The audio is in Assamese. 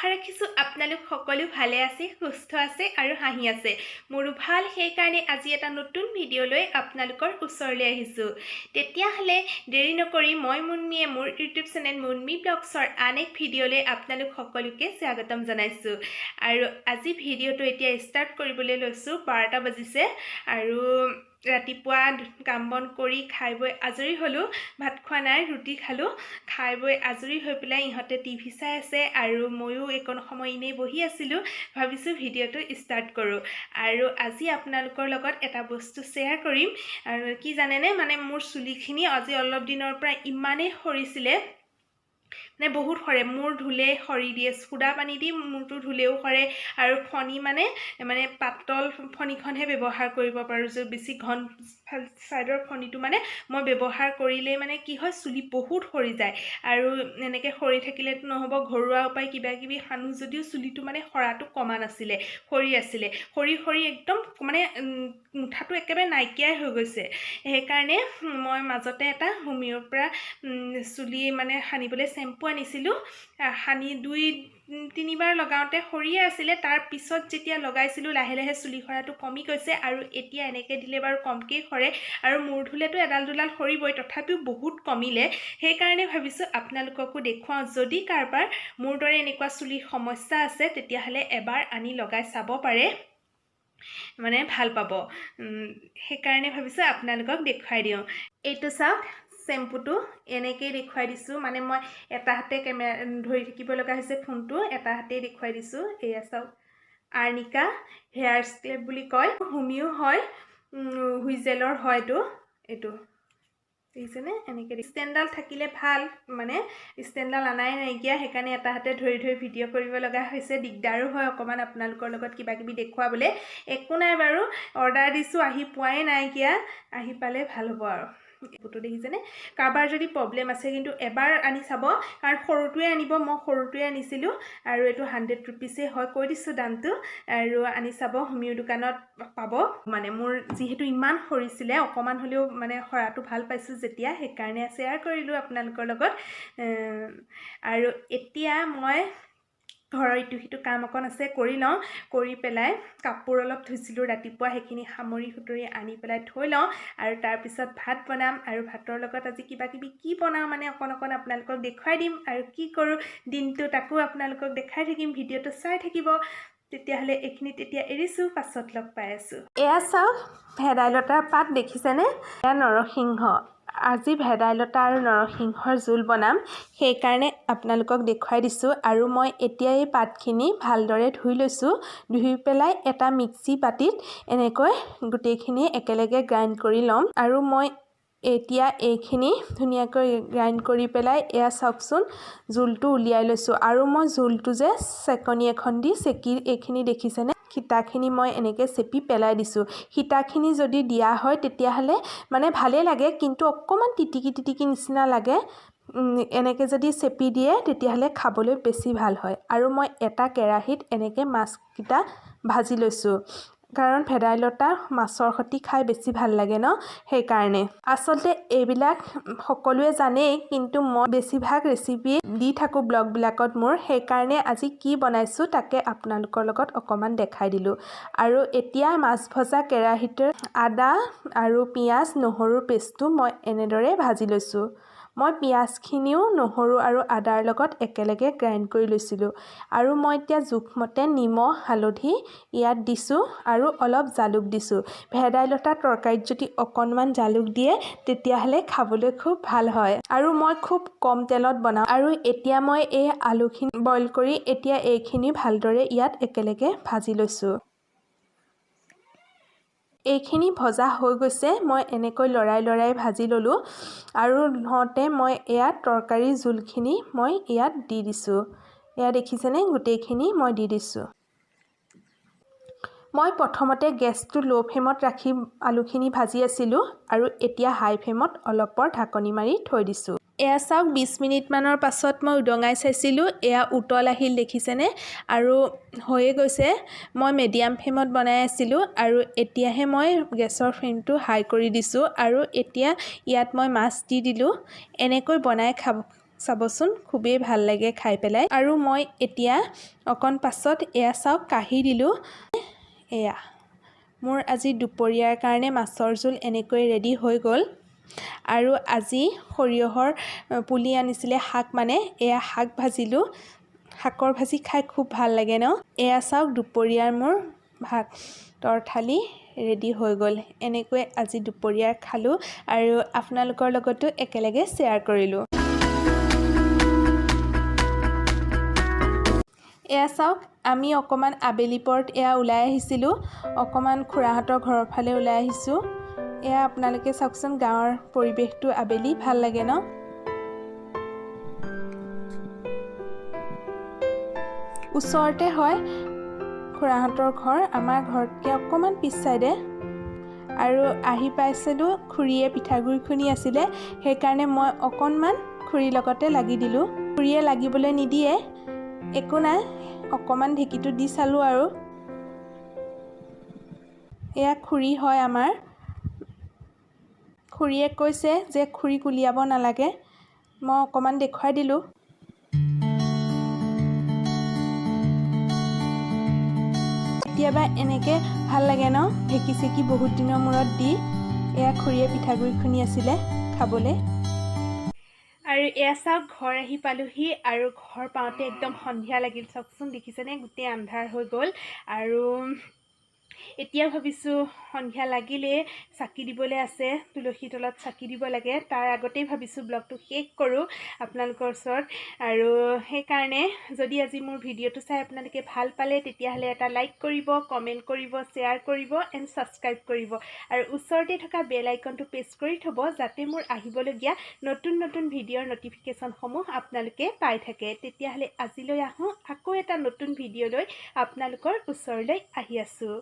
আশা ৰাখিছোঁ আপোনালোক সকলো ভালে আছে, সুস্থ আছে আৰু হাঁহি আছে। মোৰো ভাল। সেইকাৰণে আজি এটা নতুন ভিডিঅ' লৈ আপোনালোকৰ ওচৰলৈ আহিছোঁ। তেতিয়াহ'লে দেৰি নকৰি মই মুনমিয়ে মোৰ ইউটিউব চেনেল মুনমি ব্লগছৰ আন এক ভিডিঅ'লৈ আপোনালোক সকলোকে স্বাগতম জনাইছোঁ। আৰু আজি ভিডিঅ'টো এতিয়া ষ্টাৰ্ট কৰিবলৈ লৈছোঁ। 12টা বাজিছে আৰু ৰাতিপুৱা কাম বন কৰি খাই বৈ আজৰি হ'লোঁ। ভাত খোৱা নাই, ৰুটি খালোঁ। খাই বৈ আজৰি হৈ পেলাই ইহঁতে টিভি চাই আছে আৰু ময়ো এইকণ সময় এনেই বহি আছিলোঁ। ভাবিছোঁ ভিডিঅ'টো ষ্টাৰ্ট কৰোঁ আৰু আজি আপোনালোকৰ লগত এটা বস্তু শ্বেয়াৰ কৰিম। আৰু কি জানেনে, মানে মোৰ চুলিখিনি আজি অলপ দিনৰ পৰা ইমানেই সৰিছিলে, মানে বহুত সৰে। মূৰ ধুলে সৰি দিয়ে, সুদা পানী দি মূৰটো ধুলেও সৰে। আৰু ফণি মানে মানে পাতল ফণিখনহে ব্যৱহাৰ কৰিব পাৰোঁ, যে বেছি ঘন ছাইডৰ ফণিটো মানে মই ব্যৱহাৰ কৰিলেই মানে কি হয়, চুলি বহুত সৰি যায়। আৰু এনেকৈ সৰি থাকিলেতো নহ'ব, ঘৰুৱা উপায় কিবা কিবি সানো যদিও চুলিটো মানে সৰাটো কমা নাছিলে, সৰি আছিলে। সৰি সৰি একদম মানে মুঠাটো একেবাৰে নাইকিয়াই হৈ গৈছে। সেইকাৰণে মই মাজতে এটা হোমিঅ'ৰ পৰা চুলি মানে সানিবলৈ চেম্পু আনিছিলোঁ। সানি 2-3বাৰ লগাওঁতে সৰিয়ে আছিলে। তাৰ পিছত যেতিয়া লগাইছিলোঁ, লাহে লাহে চুলি সৰাটো কমি গৈছে। আৰু এতিয়া এনেকৈ দিলে বাৰু কমকেই সৰে আৰু মূৰ ধুলেতো এডাল দুডাল সৰিবই, তথাপিও বহুত কমিলে। সেইকাৰণে ভাবিছোঁ আপোনালোককো দেখুৱাওঁ। যদি কাৰোবাৰ মোৰ দৰে এনেকুৱা চুলিৰ সমস্যা আছে, তেতিয়াহ'লে এবাৰ আনি লগাই চাব পাৰে, মানে ভাল পাব। সেইকাৰণে ভাবিছোঁ আপোনালোকক দেখুৱাই দিওঁ। এইটো চাওক, চেম্পুটো এনেকেই দেখুৱাই দিছোঁ। মানে মই এটা হাতে কেমেৰা ধৰি থাকিব লগা হৈছে, ফোনটো এটা হাতেই দেখুৱাই দিছোঁ। এয়া চাওক, আৰ্নিকা হেয়াৰ স্ক্ৰেপ বুলি কয়, হোমিও হয়, হুইজেলৰ হয় এইটো। এইটো দেখিছেনে? এনেকৈ ষ্টেণ্ডডাল থাকিলে ভাল, মানে ষ্টেণ্ডডাল আনাই নাইকিয়া, সেইকাৰণে এটা হাতে ধৰি ধৰি ভিডিঅ' কৰিব লগা হৈছে। দিগদাৰো হয় অকণমান আপোনালোকৰ লগত কিবা কিবি দেখুৱাবলৈ। একো নাই বাৰু, অৰ্ডাৰ দিছোঁ, আহি পোৱাই নাইকিয়া, আহি পালে ভাল হ'ব। আৰু ফটো দেখিছেনে? কাৰোবাৰ যদি প্ৰব্লেম আছে কিন্তু এবাৰ আনি চাব, কাৰণ সৰুটোৱে আনিব। মই সৰুটোৱে আনিছিলোঁ আৰু এইটো 100 ৰুপিছেই হয়, কৈ দিছোঁ দামটো। আৰু আনি চাব, হোমিঅ' দোকানত পাব। মানে মোৰ যিহেতু ইমান সৰিছিলে, অকণমান হ'লেও মানে সৰাটো ভাল পাইছোঁ যেতিয়া, সেইকাৰণে শ্বেয়াৰ কৰিলোঁ আপোনালোকৰ লগত। আৰু এতিয়া মই ঘৰৰ ইটো সিটো কাম অকণ আছে, কৰি লওঁ। কৰি পেলাই কাপোৰ অলপ ধুইছিলোঁ ৰাতিপুৱা, সেইখিনি সামৰি সুতৰি আনি পেলাই থৈ লওঁ আৰু তাৰপিছত ভাত বনাম। আৰু ভাতৰ লগত আজি কিবা কিবি কি বনাওঁ মানে অকণ অকণ আপোনালোকক দেখুৱাই দিম আৰু কি কৰোঁ দিনটো তাকো আপোনালোকক দেখাই থাকিম। ভিডিঅ'টো চাই থাকিব। তেতিয়াহ'লে এইখিনিত এতিয়া এৰিছোঁ, পাছত লগ পাই আছোঁ। এয়া চাওক, ভেদাইলতাৰ পাত দেখিছেনে? এয়া নৰসিংহ। আজি ভেদাইলতা আৰু নৰসিংহৰ জোল বনাম, সেইকাৰণে আপোনালোকক দেখুৱাই দিছোঁ। আৰু মই এতিয়া এই পাতখিনি ভালদৰে ধুই লৈছোঁ। ধুই পেলাই এটা মিক্সি বাতিত এনেকৈ গোটেইখিনি একেলগে গ্ৰাইণ্ড কৰি ল'ম। আৰু মই এতিয়া এইখিনি ধুনীয়াকৈ গ্ৰাইণ্ড কৰি পেলাই এয়া চাওকচোন, জোলটো উলিয়াই লৈছোঁ। আৰু মই জোলটো যে চেকনি এখন দি চেকি, এইখিনি দেখিছেনে, সীতাখিনি মই এনেকৈ চেপি পেলাই দিছোঁ। সীতাখিনি যদি দিয়া হয়, তেতিয়াহ'লে মানে ভালেই লাগে, কিন্তু অকণমান তিতিকি তিতিকি নিচিনা লাগে। এনেকৈ যদি চেপি দিয়ে, তেতিয়াহ'লে খাবলৈ বেছি ভাল হয়। আৰু মই এটা কেৰাহীত এনেকৈ মাছকেইটা ভাজি লৈছোঁ, কাৰণ ভেদাইলতা মাছৰ সৈতে খাই বেছি ভাল লাগে ন, সেইকাৰণে। আচলতে এইবিলাক সকলোৱে জানেই, কিন্তু মই বেছিভাগ ৰেচিপি দি থাকোঁ ব্লগবিলাকত মোৰ, সেইকাৰণে আজি কি বনাইছোঁ তাকে আপোনালোকৰ লগত অকণমান দেখাই দিলোঁ। আৰু এতিয়া মাছ ভজা কেৰাহীটোত আদা আৰু পিঁয়াজ নহৰুৰ পেষ্টটো মই এনেদৰে ভাজি লৈছোঁ। মই পিঁয়াজখিনিও নহৰু আৰু আদাৰ লগত একেলগে গ্ৰাইণ্ড কৰি লৈছিলোঁ। আৰু মই এতিয়া জোখমতে নিমখ, হালধি ইয়াত দিছোঁ আৰু অলপ জালুক দিছোঁ। ভেদাইলতা তৰকাৰীত যদি অকণমান জালুক দিয়ে, তেতিয়াহ'লে খাবলৈ খুব ভাল হয়। আৰু মই খুব কম তেলত বনাওঁ। আৰু এতিয়া মই এই আলুখিনি বইল কৰি এতিয়া এইখিনি ভালদৰে ইয়াত একেলগে ভাজি লৈছোঁ। এইখিনি ভজা হৈ গৈছে। মই এনেকৈ লৰাই লৰাই ভাজি ল'লোঁ আৰু হওঁতে মই ইয়াত তৰকাৰীৰ জোলখিনি মই ইয়াত দি দিছোঁ। এয়া দেখিছেনে, গোটেইখিনি মই দি দিছোঁ। মই প্ৰথমতে গেছটো ল' ফ্লেমত ৰাখি আলুখিনি ভাজি আছিলোঁ আৰু এতিয়া হাই ফ্লেমত অলপ পৰ ঢাকনি মাৰি থৈ দিছোঁ। এয়া চাওক, 20 মিনিটমানৰ পাছত মই উদঙাই চাইছিলোঁ। এয়া উতল আহিল, দেখিছেনে? আৰু হৈয়ে গৈছে। মই মিডিয়াম ফ্লেমত বনাই আছিলোঁ আৰু এতিয়াহে মই গেছৰ ফ্লেমটো হাই কৰি দিছোঁ আৰু এতিয়া ইয়াত মই মাছ দি দিলোঁ। এনেকৈ বনাই খাব চাবচোন, খুবেই ভাল লাগে খাই পেলাই। আৰু মই এতিয়া অকণ পাছত এয়া চাওক কাঢ়ি দিলোঁ। এয়া মোৰ আজি দুপৰীয়াৰ কাৰণে মাছৰ জোল এনেকৈ ৰেডি হৈ গ'ল। আৰু আজি সৰিয়হৰ পুলি আনিছিলে শাক, মানে এয়া শাক ভাজিলোঁ। শাকৰ ভাজি খাই খুব ভাল লাগে ন? এয়া চাওক, দুপৰীয়াৰ মোৰ ভাতৰ থালি ৰেডি হৈ গ'ল। এনেকৈ আজি দুপৰীয়াৰ খালোঁ আৰু আপোনালোকৰ লগতো একেলগে শ্বেয়াৰ কৰিলোঁ। এয়া চাওক, আমি অকণমান আবেলি পৰত এয়া ওলাই আহিছিলোঁ, অকণমান খুৰাহঁতৰ ঘৰৰ ফালে ওলাই আহিছোঁ। এয়া আপোনালোকে চাওকচোন, গাঁৱৰ পৰিৱেশটো আবেলি ভাল লাগে ন? ওচৰতে হয় খুৰাহঁতৰ ঘৰ, আমাৰ ঘৰতকৈ অকণমান পিছ চাইডে। আৰু আহি পাইছিলোঁ, খুৰীয়ে পিঠাগুড়ি খুন্দি আছিলে, সেইকাৰণে মই অকণমান খুৰীৰ লগতে লাগি দিলোঁ। খুৰীয়ে লাগিবলৈ নিদিয়ে, একো নাই, অকণমান ঢেঁকীটো দি চালোঁ। আৰু এয়া খুৰী হয় আমাৰ। খুৰীয়ে কৈছে যে খুৰীক উলিয়াব নালাগে, মই অকণমান দেখুৱাই দিলোঁ। কেতিয়াবা এনেকৈ ভাল লাগে ন, ঢেঁকী চেকি বহুত দিনৰ মূৰত দি। এয়া খুৰীয়ে পিঠাগুড়ি খুন্দি আছিলে খাবলৈ। আৰু এয়া চাওক, ঘৰ আহি পালোহি। আৰু ঘৰ পাওঁতে একদম সন্ধিয়া লাগিল। চাওকচোন, দেখিছেনে, গোটেই আন্ধাৰ হৈ গ'ল। আৰু এতিয়া ভাবিছোঁ সন্ধিয়া লাগিলেই, চাকি দিবলৈ আছে, তুলসী তলত চাকি দিব লাগে। তাৰ আগতেই ভাবিছোঁ ব্লগটো শেষ কৰোঁ আপোনালোকৰ ওচৰত। আৰু সেইকাৰণে যদি আজি মোৰ ভিডিঅ'টো চাই আপোনালোকে ভাল পালে, তেতিয়াহ'লে এটা লাইক কৰিব, কমেণ্ট কৰিব, শ্বেয়াৰ কৰিব এণ্ড ছাবস্ক্ৰাইব কৰিব। আৰু ওচৰতে থকা বেল আইকনটো প্ৰেছ কৰি থ'ব, যাতে মোৰ আহিবলগীয়া নতুন নতুন ভিডিঅ'ৰ ন'টিফিকেশ্যনসমূহ আপোনালোকে পাই থাকে। তেতিয়াহ'লে আজিলৈ আহোঁ, আকৌ এটা নতুন ভিডিঅ' লৈ আপোনালোকৰ ওচৰলৈ আহি আছোঁ।